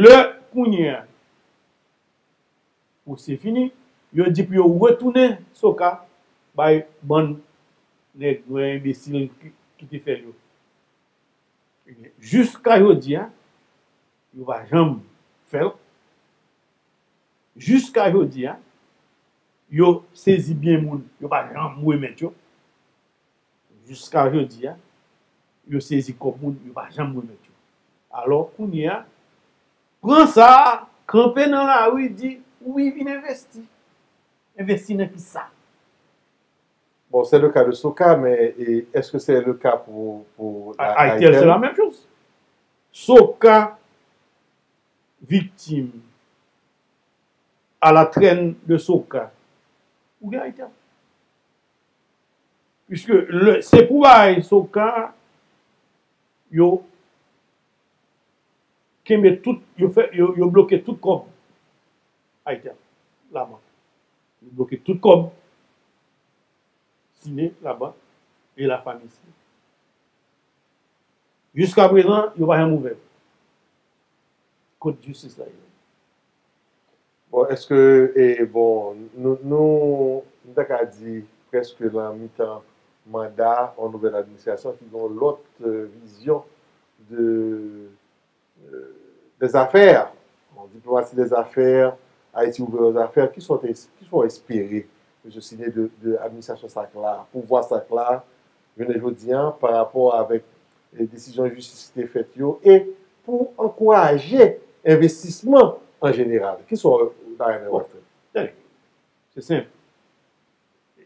Lè kounye a, pwosè fini, yo di pou yo retounen Soka bay bann nèg nwè enbesil ki, ki te fè l yo. Ebyen, jiska jodi a, yo pa janm fè l. Jiska jodi a, yo sezi byen moun, yo pa janm remèt yo. Jiska jodi a, yo sezi kòb moun, yo pa janm remèt yo. Alò, kounye a, pran sa, kanpe nan lari, di, wi, vin envesti. Envesti nan ki sa? Bon, c'est le cas de Soka, mais et est-ce que c'est le cas pour, pour A- la- Aitel, c'est Aitel? La même chose. Soka viktim à la traîne de Soka. Ou gen Aitel. Puisque le, se pou bay Soka, yo kenbe tout, yo fè, yo, yo bloke tout kòb Aitel, labank. Yo bloke tout kòb Sine, labank, e lafanmi Sine. Jiska prezan, yo pa janm ouvè. Kot jistis la ye? Bon, èske, e, bon, nou, nou, nou ta ka di prèske nan mitan manda yon nouvèl administrasyon ki gen yon lòt, e, vizyon de, e, dèzafè, bon, diplomasi dèzafè, Ayiti ouvè dèzafè, ki sa w te, ki sa w espere, mesye Sine, de, de administrasyon sa k la, pouvwa sa k la, jounen jodi a, pa rapò avèk, e, desizyon jistis ki te fèt yo, e pou ankouraje envestisman an jeneral? Ki sa w ta renmen wè fèt? Tande, se senp.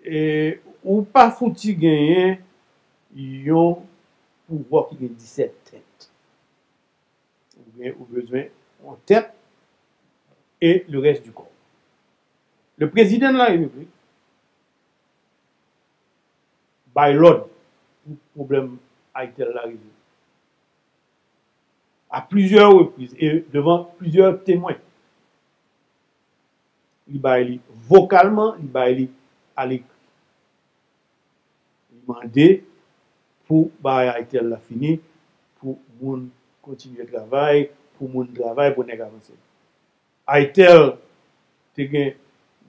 E, ou pa fouti genyen yon pouvwa ki gen disèt tèt. Ou gen, ou bezwen yon tèt e le reste du corps. Le président de la République bay lòd pou pwoblèm Aitel la rezoud. A plizyè repriz e devan plizyè temwen. Li bay li vokalman, li bay li alekri. Li mande pou bagay Aitel la fini, pou moun kontinye travay, pou moun travay, pou nèg avanse. ITEL te gen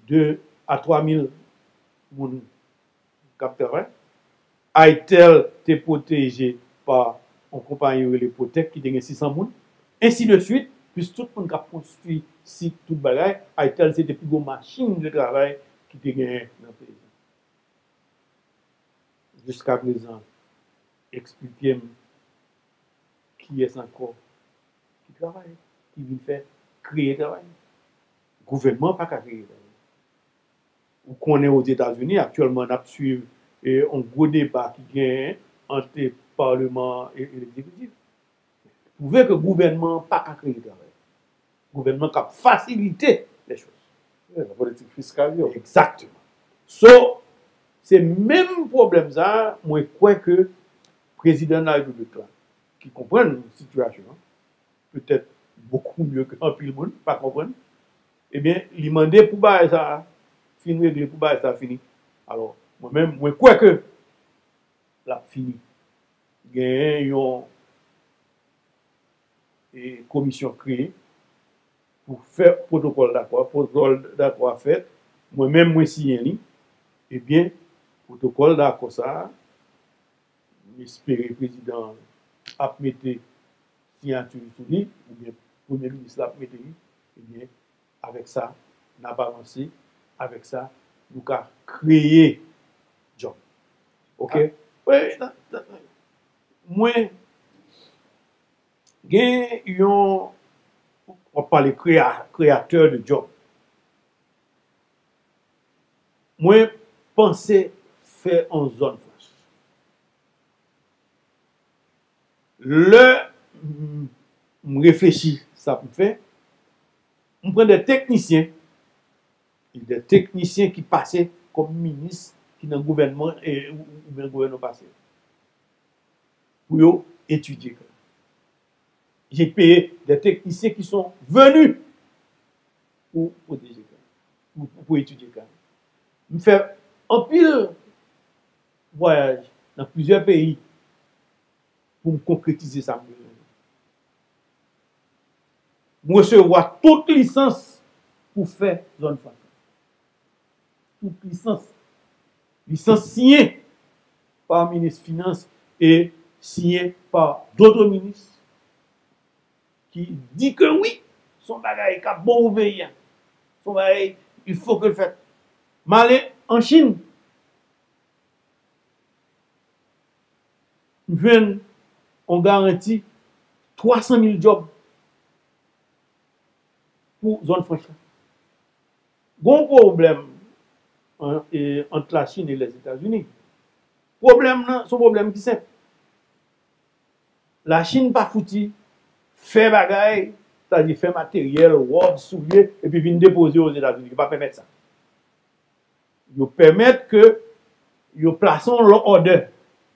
de a twa mil moun k ap travay. ITEL te pwoteje pa yon konpayi yo rele Protec ki te gen sis san moun. Ensi de swit, plis tout moun k ap konstwi sit, tout bagay. ITEL se te pi gwo machin de travay ki te genyen nan peyi a. Jiskaprezan, eksplike m kiyès ankò ki travay, ki vin fè, kreye travay. Gouvènman pa ka kreye travay. Ou konnen Ozetazini, aktyèlman, n ap swiv, e, yon gwo deba ki genyen ant palman e, e legzekitif. Pwouve ke gouvènman an pa ka kreye travay. Gouvènman k ap fasilite lè chòz. Yeah, nan politik fiskal yo. Egzakteman. So, se menm pwoblèm sa a, mwen kwè ke prezidan de la repiblik la, ki konprann sitiyasyon an, petèt bokou mye ke anpil moun pa konprann, ebyen, li mande pou bagay sa a fin regle, pou bagay sa a fini. Alò, mwen menm, mwen kwè ke l ap fini. Genyen yon, e, komisyon kreye pou fè pwotokòl dakò a. Pwotokòl dakò a fèt. Mwen menm, mwen siyen li. Ebyen, pwotokòl dakò sa a, m espere prezidan an ap mete siyati li sou li, oubyen premye minis la ap mete li. Ebyen, avèk sa, n ap avanse. Avèk sa, nou ka kreye djòb. Ok? Ah, wi, nan, nan, nan. Mwen, gen yon, w ap pale krea-, kreyatè de djòb. Mwen panse fè yon zòn franch. Lè m, m reflechi sa pou m fè, m pran de teknisyen, de teknisyen ki pase kòm minis ki nan gouvènman, e, ou, oubyen gouvènman pase, pou yo etidye ka. J'ai payé des techniciens qui sont venus pou pwoteje ka, pou, pou, pou etidye ka. M fè anpil vwayaj nan plizyè peyi pou m konkretize sa m bezwen. M resevwa tout lisans pou fè zòn franch. Tout lisans. Lisans siyen pa minis finans e siyen pa dòt minis ki di ke wi, se yon bagay k ap bon pou peyi a. Se yon bagay, il faut que l fèt. M ale an Chin, m jwenn yon garanti twa san mil djòb pou zòn franch la. Gon pwoblèm an, e, ant Lachin e Lèzetazini. Pwoblèm nan, se yon pwoblèm ki senp. Lachin pa fouti fè bagay, sa di fè materyèl, wòb, soulye, epi vin depoze yo Ozetazini. Yo pa pèmèt sa. Yo pèmèt ke yo plase yon lo-, òdè.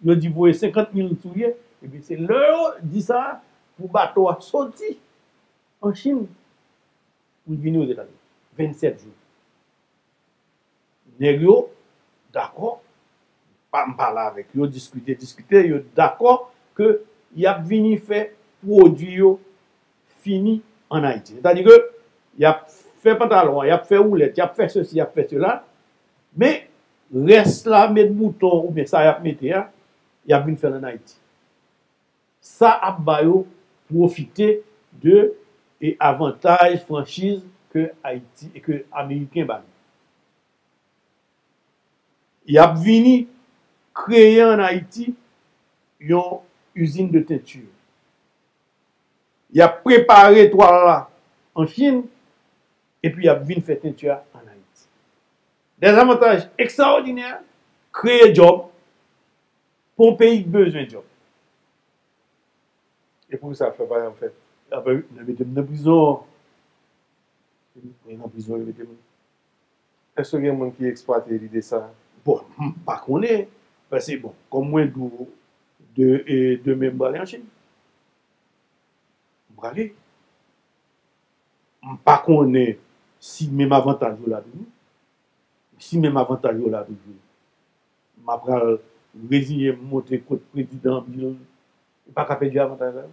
Yo di voye senkant mil soulye, epi se lè yo di sa pou bato a soti an Chin pou l vini Ozetazini. Vennsèt jou. Nèg yo dakò, pa, m pale avèk yo, diskite, diskite, yo dakò ke y ap vini fè pwodui yo fini ann Ayiti. Sètadi ke y ap fè pantalon an, y ap fè woulèt, y ap fè sesi, y ap fè sela, men rès la, met bouton oubyen sa y ap mete a, y ap vin fè l ann Ayiti. Sa ap ba yo pwofite de, e, avantaj franchiz ke Ayiti, e ke Ameriken ba nou. Y ap vini kreye ann Ayiti yon izin de tenti. Y ap prepare twal la an Chin, epi y ap vin fè tenti a ann Ayiti. Dèzavantaj ekstraòdinè, kreye djòb pou yon peyi k bezwen djòb. E pou sa fè pa janm fèt. Apre, yo mete m nan prizon. Yo nan prizon, yo mete m. Èske gen moun ki eksplwate lide sa? Bon, m pa konnen. Paske, bon, kòm mwen di w, de, e, demen m prale an Chin. M prale. M pa konnen si menm avantaj yo la toujou. Si menm avantaj yo la toujou, m ap pral reziye m monte kot prezidan Bill Li pa ka pèdi avantaj la.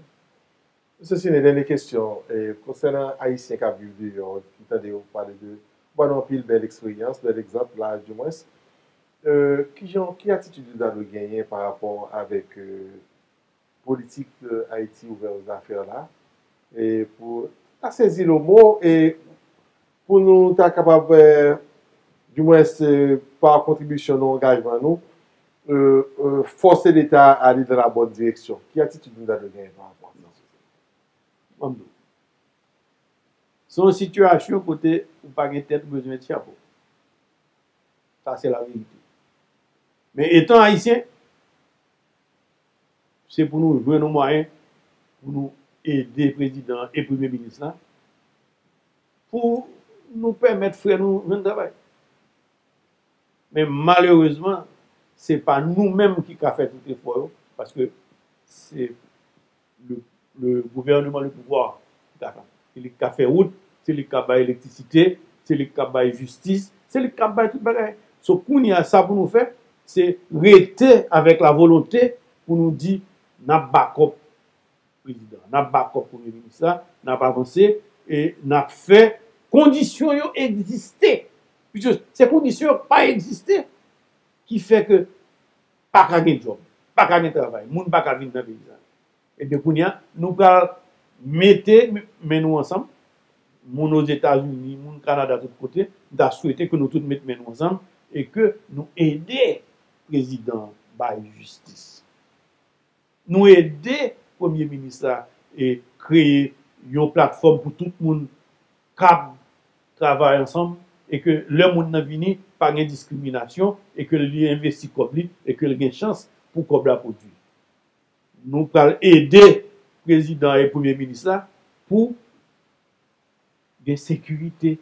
Mesye Sine, dènye kesyon. E, konsènan Ayisyen k ap viv deyò, m tande w pale de, ou ba nou anpil bèl eksperyans, bèl egzanp la, dimwens. E, kijan, ki atitid nou ta dwe genyen pa rapò avèk, e, politik, e, Ayiti ouvè aux affaires la? E pou ta sezi le mo, e pou nou ta kapab, e, dimwens, e, pa kontribisyon nou, angajman nou, e, e, fòse Leta a ale dans la bonne direction. Ki atitid nou ta dwe genyen pa rapò a sa? Ban m di w. Se yon sitiyasyon kote ou pa gen tèt, ou bezwen met chapo. Sa se laverite. Men etan Ayisyen, se pou nou jwenn yon mwayen pou nou ede prezidan an e premye minis la pou nou pèmèt frè nou jwenn travay. Men malerezman, se pa nou menm ki ka fè tout efò yo, paske se le, le gouvernement, le pouvoir ki ka fè. Se li ki ka fè wout, se li ki ka bay elektrisite, se li ki ka bay jistis, se li ki ka bay tout bagay. So, kounye a, sa pou nou fè, se rete avèk la volonte pou nou di, n ap bakòp prezidan, n ap bakòp premye minis la, n ap avanse e n ap fè kondisyon yo egziste. Piske se kondisyon yo pa egziste ki fè ke pa ka gen djòb, pa ka gen travay, moun pa ka vin nan peyi sa. Ebyen, kounye a, nou pral mete men nou ansanm, moun Ozetazini, moun Kanada, tout kote, m ta swete ke nou tout met men nou ansanm e ke nou ede prezidan bay jistis. Nou ede premye minis la e kreye yon platfòm pou tout moun kab travay ansanm e ke lè moun nan vini, pa gen diskriminasyon e ke li envesti kòb li e ke l gen chans pou kòb la pwodui. Nou pral ede prezidan e premye minis la pou gen sekirite.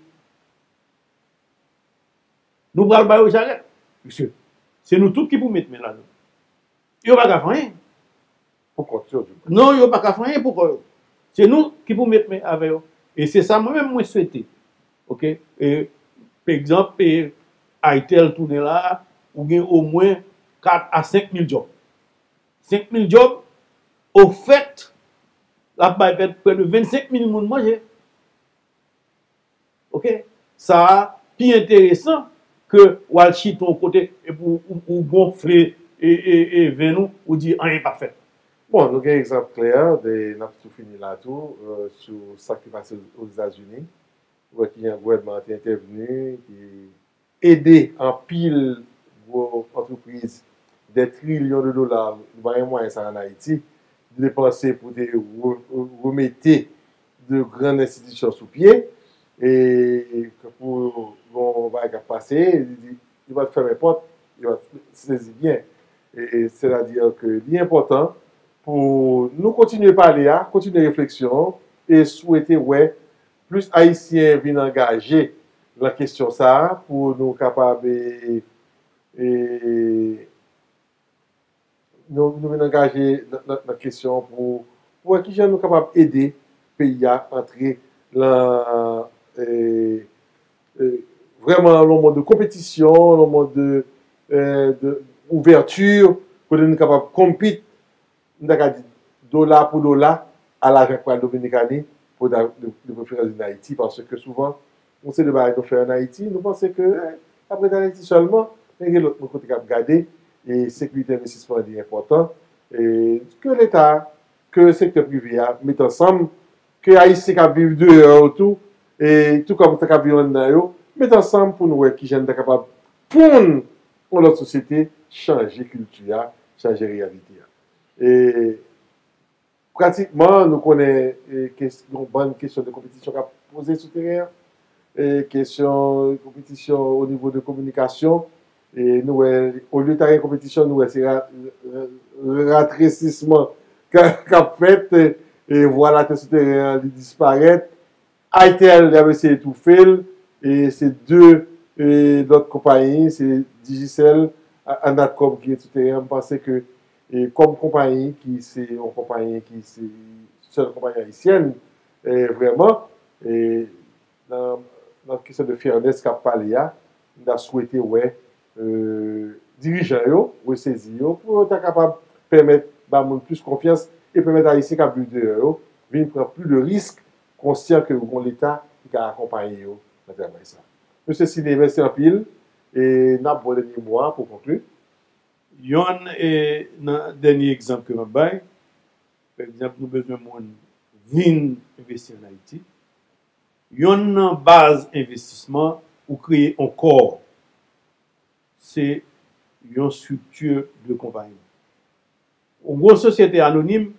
Nou pral ba yo jarèt. Mesye, se nou tout ki pou met men ladan. Yo pa ka fè anyen. Pou kont yo, di. Non, yo pa ka fè anyen pou kò yo. Se nou ki pou met men avè yo. E se sa mwen menm mwen swete. Oke? E, pa egzanp, e, Aytel tounen la, ou gen omwen kat a senk mil djòb. Senk mil djòb, ofèt, l ap bay prè de vennsenk mil moun manje. Oke? Sa a pi enteresan ke w al chita yon kote epi w, w, w gonfle e, e, e venn ou, ou di anyen p ap fèt. Bon, nou gen egzanp klè, de, n ap tou fini la tou, e, sou sa ki pase Ozetazini. Ou wè kijan gouvènman an te entèvni, ki ede anpil gwo antrepriz, dè trilyon de dola, nou pa gen mwayen sa ann Ayiti, depanse pou te re-, re-, remete de grann enstitisyon sou pye, e pou yon bagay k ap pase, li di, li pa t fèmen pòt, li pa t sezi byen. E, e, sètadi ke li enpòtan pou nou kontinye pale a, kontinye refleksyon an, e swete wè plis Ayisyen vin angaje nan kesyon sa a, pou nou kapab, e, e, nou, nou vin angaje nan, nan, nan kesyon pou, pou wè kijan nou kapab ede peyi a antre nan, e, e, vrèman nan yon mond de konpetisyon, nan yon mond de, e, de ouvèti, kote nou kapab compete, m ta ka di, dola pou dola, a lajan k pral Dominikani pou ta, de, de preferans vin Ayiti, paske souvan, yon seri de bagay nou fè ann Ayiti, nou panse ke, e, ap ret ann Ayiti sèlman, men gen lòt moun kote k ap gade, e sekirite envestisman an li enpòtan, e ke Leta, ke sektè prive a met ansanm, ke Ayisyen k ap viv deyò yo tou, e tou kòm sa k ap viv anndan yo, met ansanm pou nou wè kijan nou ta kapab ponn yon lòt sosyete, chanje kilti a, chanje reyalite a. E pratikman, nou konnen, e, kes-, yon bann kesyon de konpetisyon k ap poze sou teren an. E, kesyon konpetisyon o nivo de kominikasyon. E nou wè, olye ta gen konpetisyon, nou wè se ra-, ra-, ratresisman k ap, k ap fèt. E, e vwa latè sou teren an, li disparèt. Itel, y ap eseye toufe l, e se de, e, lòt konpayi, se Digicel a, a Natcom ki ret sou teren an. M panse ke, e, kòm konpayi ki se yon konpayi ki se sèl konpayi ayisyèn, e, vrèman, e, nan, nan kesyon de fairness k ap pale a, m ta swete wè, e, dirijan yo resezi yo pou yo ta kapab pèmèt ba moun plis konfyans e pèmèt Ayisyen k ap viv deyò yo vin pran plis de risk, konsyan ke yo gen yon Leta ki ka akonpaye yo nan travay sa. Mesye Siné, mèsi anpil. E n ap ba w dènye mo a pou w konkli. Yonn e, nan dènye egzanp ke m ap bay, pa egzanp, nou bezwen moun vin envesti ann Ayiti. Yonn nan baz envestisman, ou kreye yon kò. Se yon estrikti de konpayi. Yon gwo sosyete anonim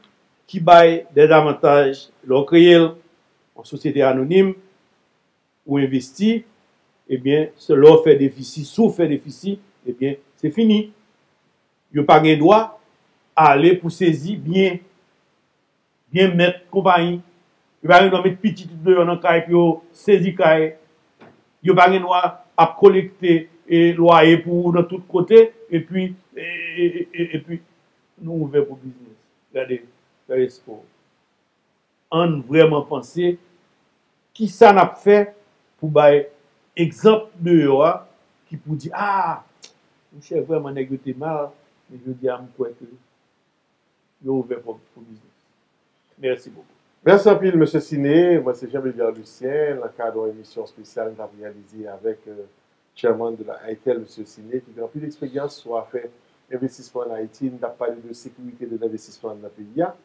ki bay dèzavantaj lè w kreye l, yon sosyete anonim, ou envesti, ebyen, se lè w fè defisi, si w fè defisi, ebyen, se fini. Yo pa gen dwa ale pou sezi byen, byen mèt konpayi. Yo pa gen dwa met pitit ou deyò nan kay pou yo sezi kay. Yo pa gen dwa ap kolekte e lwaye pou ou nan tout kote, epi, e, e, e, e, epi, nou ouvè pou biznis. Gade, gade spò. Ann vrèman panse kisa n ap fè pou bay egzanp deyò a ki pou di, a, monchè, vrèman nèg yo te mal, men jodi a m kwè ke yo ouvè pòt pou biznis. Mèsi bokou. Mèsi anpil, Mesye Siné. Mwen se Jean Belviard Lucien, nan kad yon emisyon espesyal n t ap reyalize avèk euh, chairman de la ITEL, Mesye Siné, ki gen anpil eksperyans sou afè envestisman ann Ayiti. N t ap pale de sekirite de lenvestisman nan peyi a.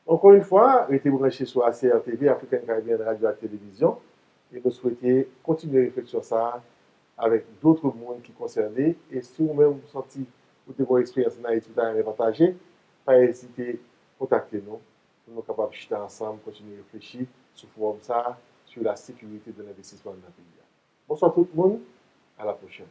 Encore une fois, rete branche sou A C R T V, African Caribbean Radio ak Televizyon, e nou swete kontinye refleksyon sa a avèk dòt moun ki konsène. E si ou menm ou santi ou te gen yon eksperyans ann Ayiti ou ta renmen pataje, pa ezite kontakte nou pou nou kapab chita ansanm kontinye reflechi sou fowòm sa a sur la sécurité de l'investissement dans le pays. Bonsoir tout moun, à la prochaine.